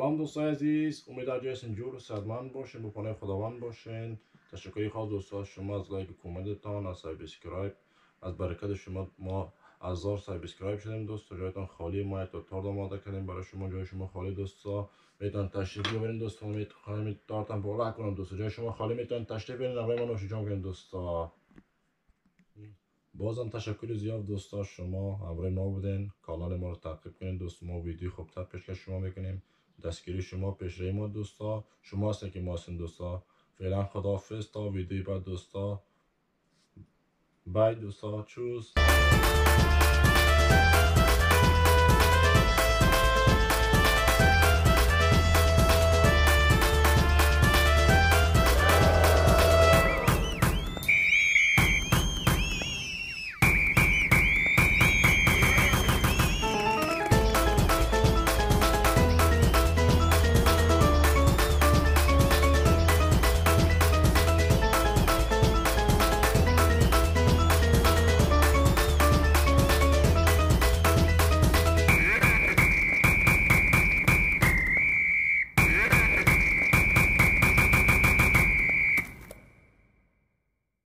Салом дӯстои азиз, умед ҳар ҷой ҳастин ҷур саҳатманд бошен, бо паноҳи Худованд бошен. Ташаккури хос дӯстон шумо аз лайк ва комментатон, аз subscribe, аз баракати шумо мо 1000 subscribe шудем дӯсто. Ҷоятон холӣ, мо як торт омода кардем барои шумо, ҷои шумо холӣ дӯсто. Метавонед ташриф биёред дӯсто, метавонем тортам пора кунам дӯсто. Ҷои шумо холӣ, метавонед ташриф биёред, ҳамроҳи мо нӯшиҷон кунед дӯсто. Бозам ташаккури зиёд дӯсто, шумо ҳамроҳи мо буден. Канали моро таъқиб кунед дӯсто, мо видеои хубтар пешкаш шумо мекунем. Дастгирии шумо пешраи мо дӯсто, шумо ҳастед ки мо ҳастем дӯсто. Феълан худоҳофиз то видеои баъд дӯсто. Bye дӯсто, tschüss.